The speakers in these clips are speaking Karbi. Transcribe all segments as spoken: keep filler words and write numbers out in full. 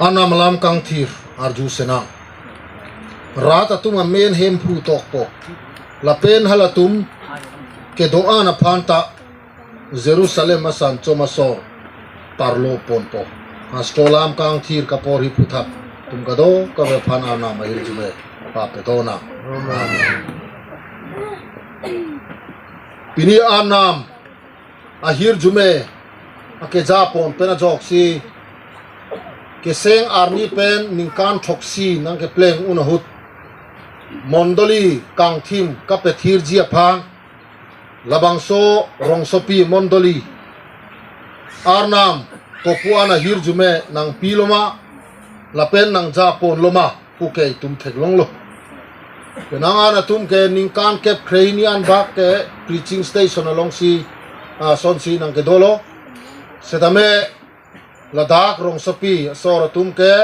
Arnam alam kangthir arju senang. Rat atum amen hemphu tokpo. Lapen halatum kedo-an aphan ta Jerusalem asan chomasor parlo ponpo. Hastro alam kangthir kaporhi puthak atum kadokave aphan Arnam ahirjume papedo nang. Amen. Pini Arnam ahirjume akejapon pen ajoksi keseng arni pen ningkan throksi nangkepleng un ahut mondoli kangthim kapethirji aphan labangso Rongsopi mondoli Arnam kopu-an ahirjume nangpiloma lapen nangjaponloma puke itum theklonglo. Penang an atum ke ningkan kep kre-hini an bak ke preaching station alongsi, ah, asonsi nangkedolo. Setame ladak Rongsopi asor atum ke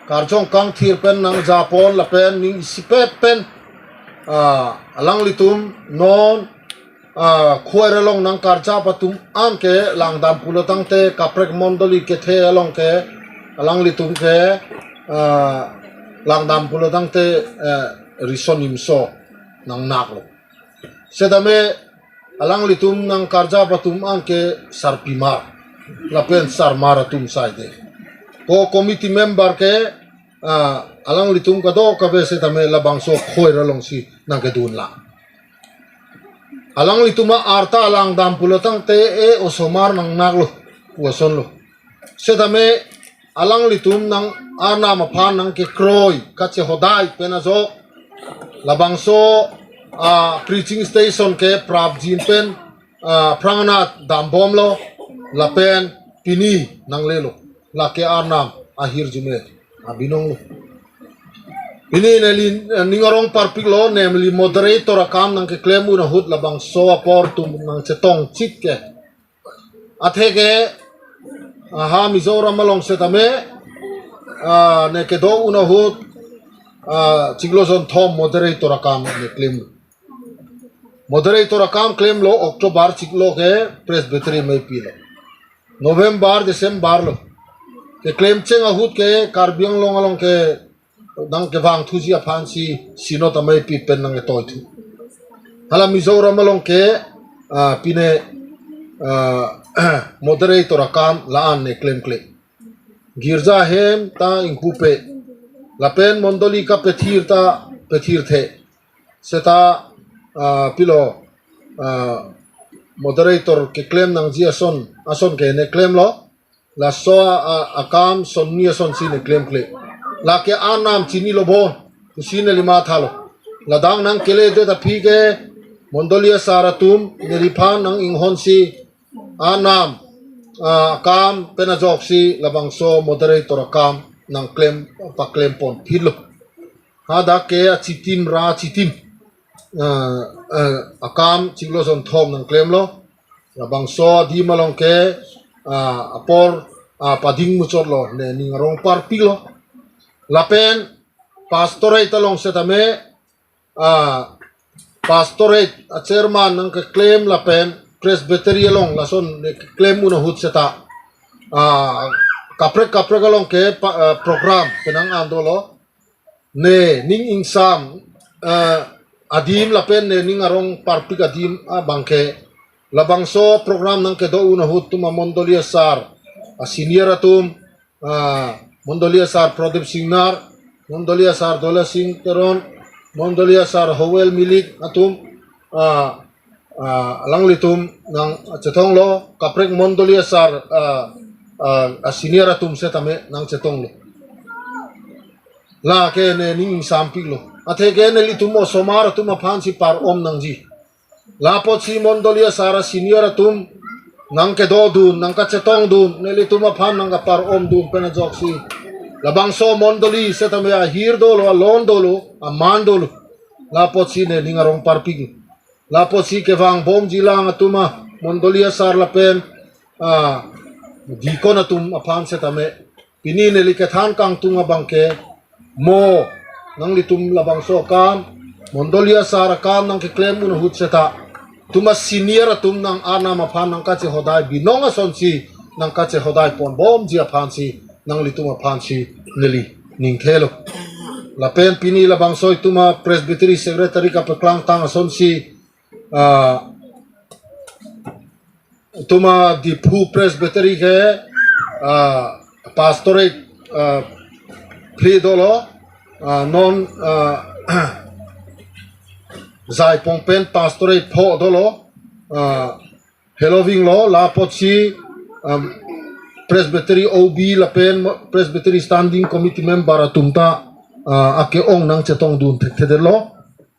karjong kangthir pen nangjapon lapen ning isipet pen, ah, alanglitum non, ah, choir along nangkarjap atum an ke langdam pulo tangte kaprek mondoli kethe along ke alanglitum ke, ah, langdam pulo tangte, eh, rison nimso nangnaklo. Setame alanglitum nangkarjap atum an ke sarpimar lapen sarmar atum saide. Ko committee member ke, ah, alanglitum kadokave setame labangso choir alongsi nangkedun lang. Alanglitum arta langdam pulo tangte e osomar nangnaklo, pu asonlo. Setame alanglitum nang Arnam aphan nangkekroi kachehodai pen ajok labangso, ah, preaching station ke prapjin pen, ah, phrang anat dambomlo lapen pini nanglelo. Lake Arnam ahirjume abinonglo. Pini neli, eh, ning arong parpiklo, neli moderator akam nangkeklem un ahut labangso apor atum nangchetongchit ke. Atheke, aha, Mizoram along setame, ah, ne kedo un ahut, ah, chiklo jonthom moderator akam ne klem. Moderator akam klemlo October chiklo ke Presbytery meipilo. November, December lo. Keklemcheng ahut ke Karbi Anglong along ke nangkevangthuji aphansi Synod ameipi pen nangketoithu. Hala Mizoram along ke, ah, pine, ah, moderator akam la-an ne klemkle. Girja hem ta ingpupe. Lapen mondoli kapethir ta pethirthe. Seta, ah, pilo, ah, moderator keklem nangji ason, ason ke ne klemlo. Laso a, a, akam sonni asonsi ne klemkle. Lake Arnam chinilo bon, pusi neli mathalo. Ladak nangkeledet aphi ke mondoli asar atum neliphan nang-inghonsi Arnam, ah, akam pen ajoksi labangso moderator akam nangklem, paklem ponphitlo. Hadak ke achitim ra achitim, ah, ah, akam chiklo jonthom nangklemlo. Labangso adim along ke, ah, apor, ah, pading muchotlo, ne ning arong parpiklo. Lapen pastorate along setame, ah, pastorate a chairman nangkeklem lapen Presbytery along lason ne keklem un ahut seta, ah, kaprek kaprek along ke pa, ah, program penang an dolo. Ne ning ingsam, eh, adim lapen ne ning arong parpik adim abangke labangso program nangkedo un ahut atum amondoli asar, a senior atum, ah, mondoli asar Prodip Singnar, mondoli asar Dola Sing Teron, mondoli asar Howel Milik atum, ah, ah, alanglitum nangchetonglo, kaprek mondoli asar, ah, ah, a senior atum setame nangchetonglo. Lake ne ning ingsampiklo. Atheke nelitum osomar atum aphansi par-om nangji. Lapotsi mondoli asar a senior atum nangkedodun, nangkachetongdun, nelitum aphan nangkapar-omdun pen ajoksi labangso mondoli setame ahir dolo, alon dolo, aman dolo. Lapotsi ne ning arong parpik. Lapotsi kevangbomjilang atum amondoli asar lapen, ah, deacon atum aphan setame pini neli kethan kangtung abangke, mo nanglitum labangso akam, mondoli asar akam nangkeklem un ahut seta, atum a senior atum nang Arnam aphan nangkachehodai binong asonsi nangkachehodai ponbomji aphansi nanglitum aphansi neli ningthelo. Lapen pini labangso itum a Presbytery Secretary kapaklangtang asonsi, ah, itum a Diphu Presbytery ke, ah, Pastorate, ah, phli dolo, ah, non, ah, Jaipong pen Pastorate pho dolo, ah, heloving lo, la apotsi, um, Presbytery O B lapen mo-, Presbytery Standing Committee member atum ta, ah, ake-ong nangchetongdun thekthedetlo.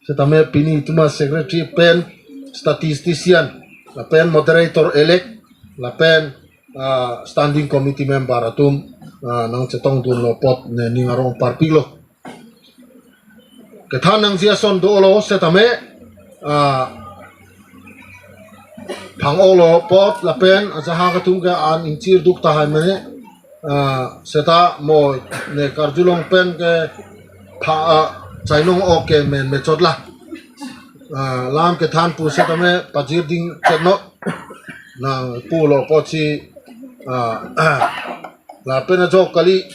Setame pini itum a Secretary pen Statistician, lapen Moderator elect, lapen, ah, Standing Committee member atum, ah, nangchetongdunlo apot ne ning arong parpiklo. Kethan nangji ason dolo setame, ah, phang-olo apot lapen ajahak atum ke an ingchir duk tahai mene, ah, seta mo ne karjulong pen ke pha, ah, chainong ok ke men mechotla. Ah, lam kethan pu setame pajir dingchetnon nangpulo apotsi, ah, lapen ajok kali,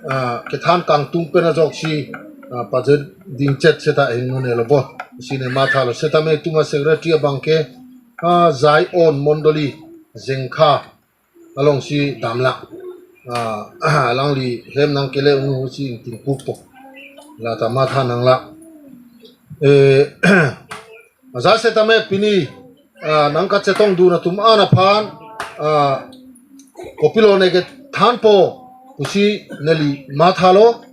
ah, kethan kangtung pen ajoksi, ah, pajir dingchet seta hingnone lo bo. Si ne mathalo setame itum a Secretary abang ke, ah, Zion Mondoli Jengkha alongsi damlak. Ah, alangli hem nangkele ungsi ingtingkukpo. Lata matha nanglak. Eh, aja setame pini, ah, nangkachetongdun atum an aphan, ah, kopilo ne kethanpo pusi neli mathalo,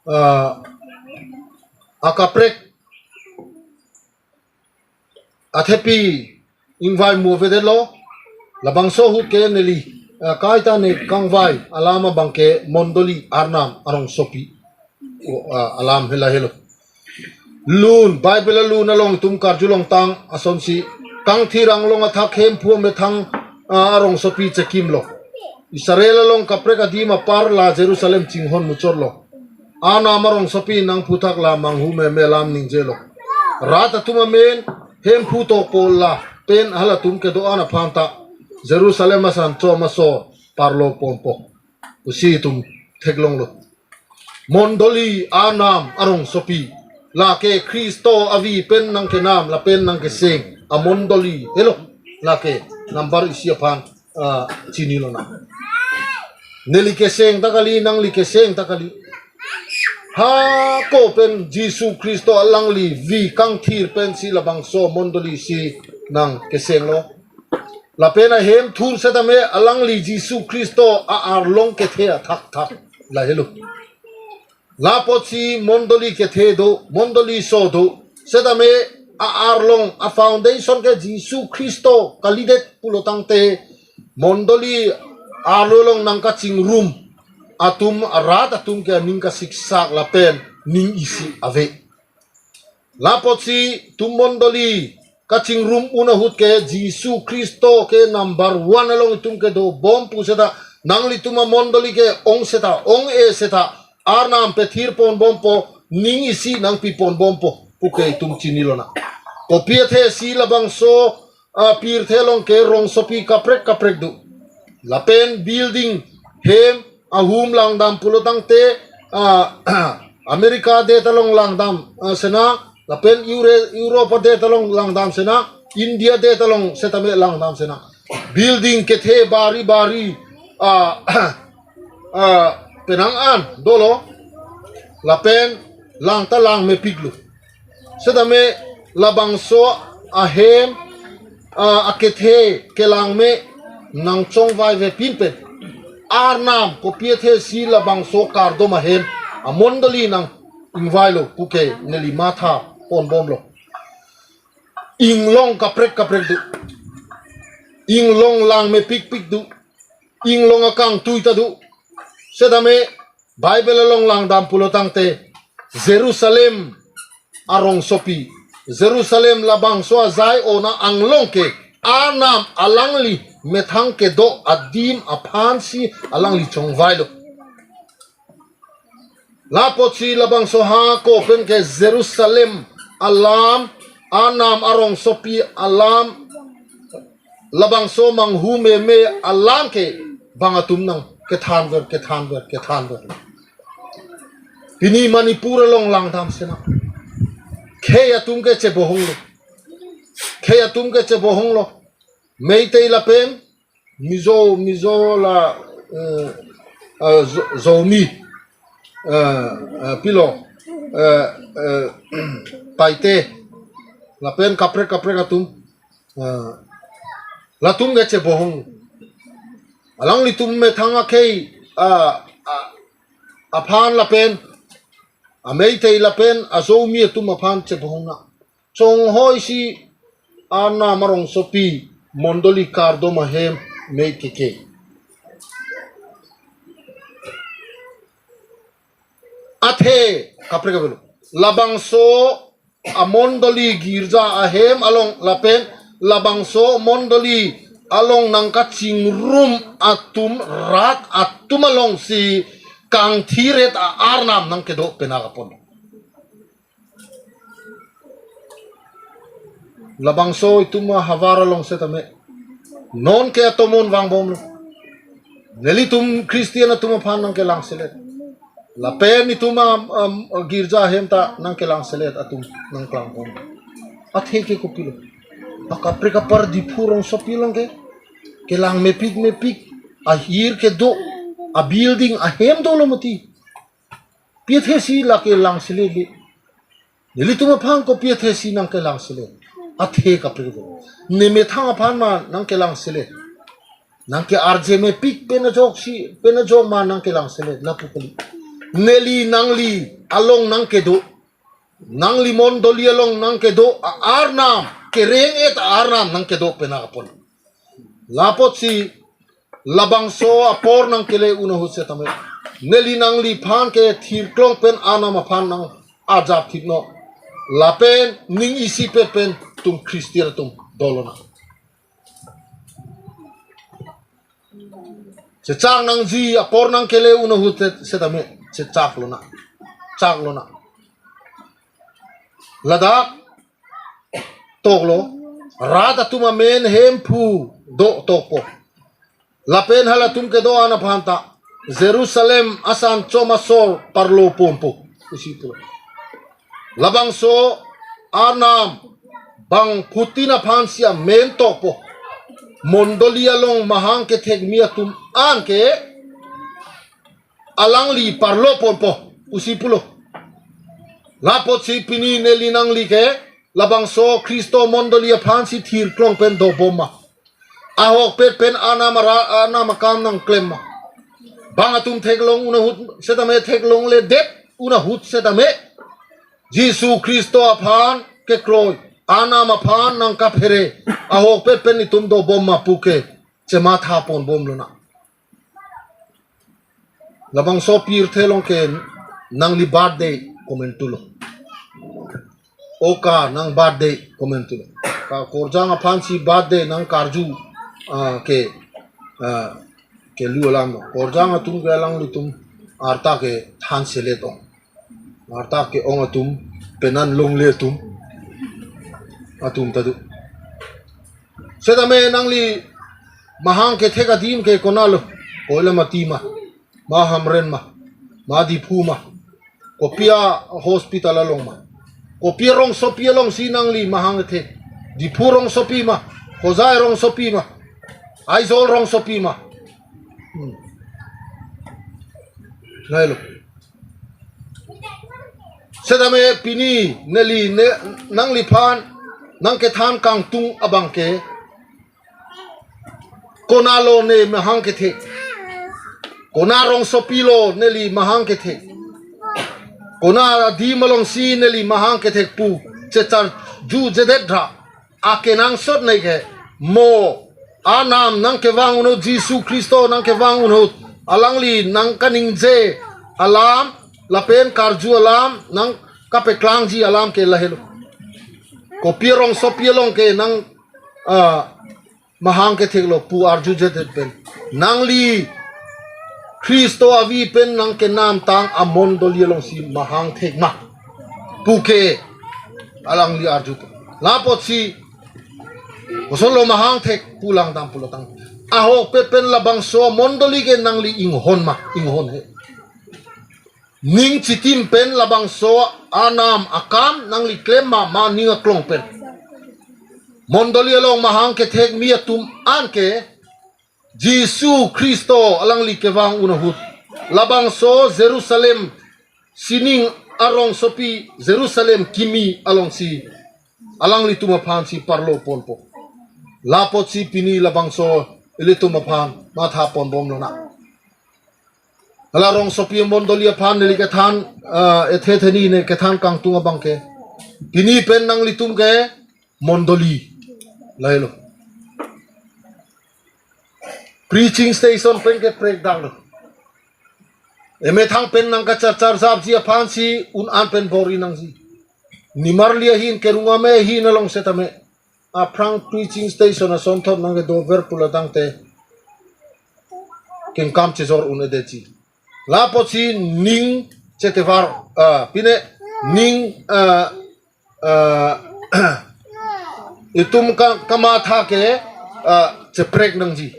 ah, akaprek athepi ingvai mu avedetlo, labangso ahut ke neli, ah, kaita ne kangvai alam abang ke Mondoli Arnam arongsopi, o, ah, alam hela helo. Lun, Bible alun along itum karjulongtang asonsi, kangthir anglong athak hemphu amethang, ah, arongsopi chekimlo. Israel along kaprek adim apar la Jerusalem chinghon muchotlo. Arnam arongsopi nangphuthak la manghu meme alam ningjelo. Rat atum amen hemphu tokpo lapen halatum kedo-an aphan ta Jerusalem asan chom aso parlo ponpo pusi itum theklonglo. Mondoli Arnam arongsopi, lake Khristo avi pen nangkenam lapen nangkeseng amondoli helo, lake number isi aphan, ah, chinilonang. Neli keseng ta kali, nangli keseng ta kali. Hako pen Jisu Khristo alangli vi kangthir pensi labangso mondoli si nangkesenglo. Lapen ahem thur setame alangli Jisu Khristo a-arlong kethe athakthak lahelo. La apotsi mondoli kethe do, mondoli so do. Setame a-arlong, a-foundation ke Jisu Khristo kalidet pulotangte, mondoli arlo along nangkachingrum atum, rat atum ke aning kasiksak lapen ning isi ave. La apotsi itum mondoli kachingrum un ahut ke Jisu Khristo ke number one along itum kedobom pu seta, nanglitum amondoli ke ong seta, ong-e seta, Arnam pethir ponbompo, ning isi nangpi ponbompo puke itum chinilonang. Kopi athe si labangso, ah, pirthe along ke rongsopi kaprek kaprek do. Lapen building, hem, ahum langdam pulotangte, ah, America adet along langdam, ah, sena, lapen Euro-, Europe adet along langdam sena, India adet along setame langdam sena. Building kethe bari bari, ah, ah, penang an dolo, lapen lang ta langmepiklo. Setame labangso ahem, ah, akethe kelangme nangchongvaivepin pen, Arnam kopi athe si labangso kardom ahem amondoli nang-ingvailo puke neli matha ponbomlo. Inglong kaprek kaprek do. Inglong langmepikpik do. Inglong akangtui ta do. Setame Bible along langdam pulotangte, Jerusalem arongsopi, Jerusalem labangso a-Zion anglong ke Arnam alangli methang kedo adim aphansi alangli chongvailo. La apotsi labangso hako pen ke Jerusalem alam, Arnam arongsopi alam, labangso manghu meme alam ke bang atum nang kethanver, kethanver, kethanver. Pini Manipur along langdam sena. Khei atum ke chebohong lo. Khei atum ke chebohong lo. Meitei lapen Mizo, Mizo la, eh, eh, Zo-, Zomi, eh, eh, pilo, eh, eh, Paite, lapen kaprek kaprek atum, eh, latum ke chebohong. Alanglitum methang akhei, ah, ah, aphan lapen, ameitei lapen aZomi atum aphan chebohong na. Chonghoi si Arnam arongsopi mondoli kardom ahem mei keke. Athe kaprek avelo. Labangso amondoli girja ahem along lapen labangso mondoli along nangkachingrum atum rat atum alongsi kangthiret a-Arnam nangkedo penang apon. Labangso itum ahavar along setame. Nonke atomon vangbomlo. Nelitum Christian atum aphan nangkelangselet. Lapen itum a, a, girja ahem ta nangkelangselet atum nangklangbom. Athe ke kopilo. Akaprek apar Diphu rongsopi along ke. Kelang mepik mepik. Ahir kedo. A building ahem dolo mati. Pi athesi lake langselet le. Nelitum aphan kopi athesi nangkelangselet. Athe kaprek avelo. Ne methang aphan ma nangkelangselet. Nangke-arje mepik pen ajoksi, pen ajok ma nangkelangselet. Lapu kali. Neli nangli along nangkedo. Nangli mondoli along nangkedo. A-Arnam. Kereng-et a-Arnam nangkedo penang apon. Lapotsi labangso apor nangkele un ahut setame. Neli nangliphan ke thirklong pen Arnam aphan nang-arjap thipnon. Lapen ning isipet pen itum Christian atum dolonang. Chechak nangji apor nangkele un ahut set-, setame. Chechak lonang. Chak lonang. Ladak toklo. Rat atum amen Hemphu do tokpo. Lapen halatum kedo-an aphan ta Jerusalem asan chom asor parlo ponpo. Isi pulo. Labangso Arnam bangphutin aphansi amen tokpo. Mondoli along mahang kethekmi atum anke alangli parlo ponpo. Isi pulo. Lapotsi pini neli nangli ke labangso Khristo mondoli aphansi thirklong pen dobom ma? Ahokpet pen Arnam ara-, Arnam akam nangklem ma? Bang atum theklong un ahut setame, theklongledet un ahut setame, Jisu Khristo aphan kekroi, Arnam aphan nangkaphere, ahokpet pen itum dobom ma pu ke chematha ponbom lonang. Labangso pirthe along ke nangli birthday komantulo. O ka nang birthday komantulo. Ka Korjang aphansi birthday nangkarju, ah, ke, ah, kelu alam lo. Korjang atum ke alanglitum arta kethanselet ong. Arta ke-ong atum, penan longle atum. Atum ta do. Setame nangli mahang kethek adim ke konatlo? Koilamati ma, ma Hamren ma, ma Diphu ma, kopi a-hospital along ma, kopi rongsopi alongsi nangli mahang kethek? Diphu rongsopi ma, Hojai rongsopi ma, Aizawl rongsopi ma? Hmm. Lailo. Setame pini neli ne, nangliphan nangkethan kangtung abang ke, konatlo ne mahang kethek? Konat rongsopi lo neli mahang kethek? Konat adim alongsi neli mahang kethek pu checharjujedet ra. Akenangsot neke mo Arnam nangkevang un ahut, Jisu Khristo nangkevang un ahut, alangli nangkaningje alam lapen karju alam, nangkapeklangji alam ke lahelo. Kopi rongsopi along ke nang, ah, mahang ketheklo pu arjujedet pen, nangli Khristo avi pen nangkenamtang amondoli alongsi mahang thek ma pu ke alangli arju. Lapotsi kosonlo mahang thek pu langdam pulo tang, ahokpet pen labangso mondoli ke nangli inghon ma, inghon he. Ning chitim pen labangso anam akam nangli klem ma, ma ning aklong pen. Mondoli along mahang kethek mi atum an ke Jisu Khristo alangli kevang un ahut, labangso Jerusalem sining arongsopi Jerusalem kimi alongsi alanglitum aphansi parlo ponpo. Lapotsi pini labangso ilitum aphan matha ponbom lonang. Hala rongsopi mondoli aphan neli kethan, ah, ethe theni ne kethan kangtung abang ke, pini pen nanglitum ke mondoli lahelo. Preaching station pen ke prekdang lo. Emethang pen nangkacharcharjapji aphansi un-an pen bor-i nangji. Nimarli ahin, Kerung Ame ahin along setame, aphrang preaching station asonthot nangkedover pulatangte kengkam chejor un-edetji. Lapotsi ning chetevar, ah, pine ning, ah, ah, itum ka, kamatha ke, ah, cheprek nangji.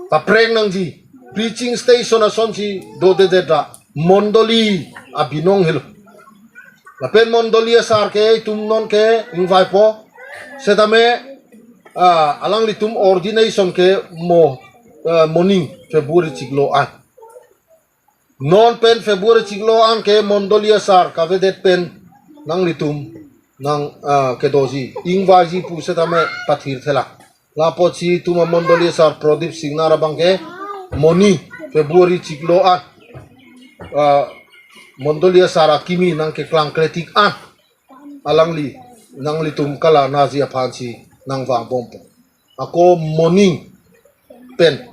Paprek nangji. Preaching station asonsi dodedet ra mondoli abinong helo. Lapen mondoli asar ke itum non ke ingvaipo. Setame, ah, alanglitum ordination ke mo, ah, moning February chiklo an. Non pen February chiklo an ke mondoli asar kavedet pen nanglitum nang, ah, kedoji, ingvaiji pu setame pathirthe lang. Lapotsi itum amondoli asar Prodip Singnar abang ke moning February chiklo an, ah, mondoli asar akimi nangkeklangkle tik an alangli nanglitum kalanaji aphansi nangvangbompo. Ako moning pen,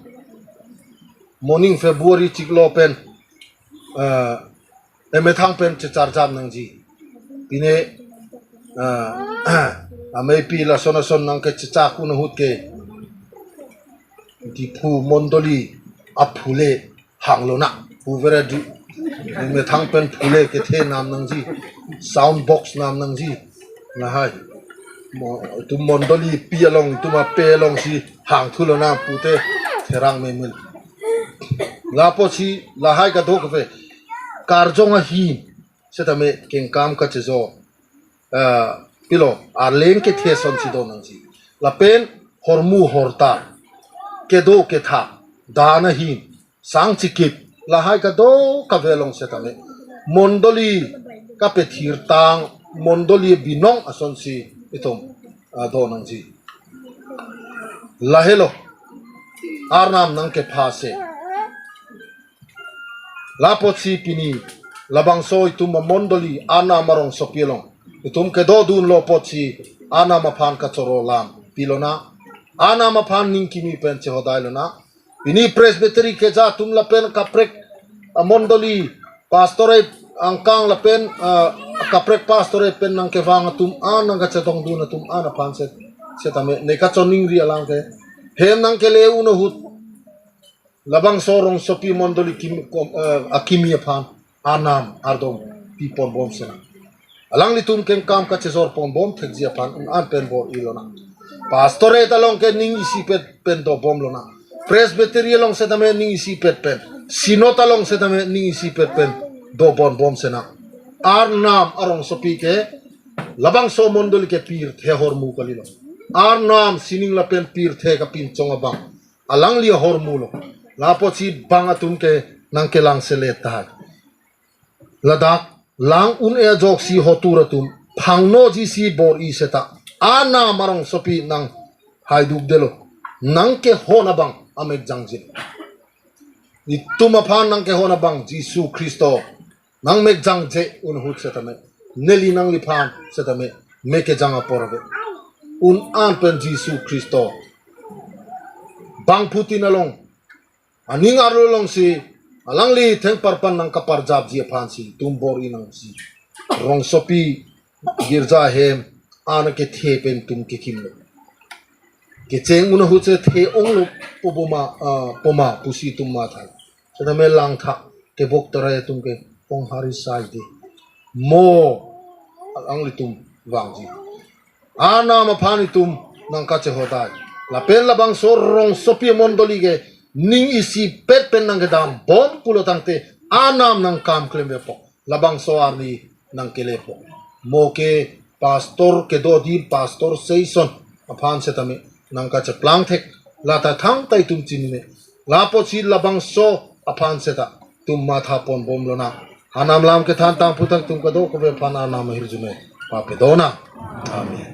moning February chiklo pen, ah, emethang pen checharjap nangji. Pine, ah, ameipi lason ason nangkechechak un ahut ke Diphu mondoli aphule hang lonang. Phuvera di. Emethang pen phule kethe nam nangji. Sound box nam nangji. Lahai. Mo, itum mondolipi along, itum ape alongsi hangthu lonang pute therang memil. Lapotsi lahai kadokave karjong ahin setame kengkam kachejor, ah, pilo, arleng kethe asonsi do nangji. Lapen hormu hortar, kedo ketha, dan ahin, sang chikip, lahai kadokave along setame mondoli kapethirtang, mondoli binong asonsi itum, ah, do nangji. Lahelo, Arnam nangkephase. Lapotsi pini labangso itum amondoli Arnam arongsopi along itum kedodunlo apotsi Arnam aphan kachoro lam pilonang. Arnam aphan ning kimi pen chehodai lonang. Pini Presbytery keja atum lapen kaprek amondoli, pastorate angkang lapen, ah, kaprek pastorate pen nangkevang atum an, nangkachetongdun atum an aphan set, setame ne kachoningri alang ke hem nangkele un ahut labangso rongsopi mondoli kim, kom, eh, akimi aphan Arnam ardom piponbom senang. Alanglitum kengkam kachejor ponbom thekji aphan un-an pen bor-i lonang. Pastorate along ke ning isipet pen dobom lonang. Presbytery along setame ning isipet pen, Synod along setame ning isipet pen dobonbom senang. Arnam arongsopi ke labangso mondoli ke pirthe ahormu kalilo. Arnam sining lapen pirthe kapinchong abang alangli ahormu lo. Lapotsi bang atum ke nangkelangselet tahai. Ladak lang un-e ajoksi hotur atum phangno jisi bor-i seta Arnam arongsopi nanghaidukdetlo. Nangkehon abang amek jangje. Itum aphan nangkehon abang Jisu Khristo nangmek jangje un ahut setame, neli nangliphan setame mek kejang apor ave. Un-an pen Jisu Khristo bangphutin along, aning arlo alongsi alangli thengparpan nangkaparjapji aphansi itum bor-i nangji. Rongsopi girja ahem an akethe pen itum kekimlo. Kecheng un ahut se the-onglo pu boma, ah, poma pusi itum mathai. Setame langthak kebok tarai atum ke ponghari saide. Mo alanglitum vangji. Arnam aphan itum nangkachehodai. lapen labangso rongsopi mondoli ke ning isipet pen nangkedam bom pulo tangte anam nangkam klemvepo, labangso arni nangkelepo. Mo ke pastor kedo adim, pastor season aphan setame nangkacheplang thek, lata thangta itum chinine. Lapusi labangso aphan seta itum matha pon bomlonang. Anam lam kethan tangphu tangtum kadokave aphan anam ahirjume papedo nang. Amen.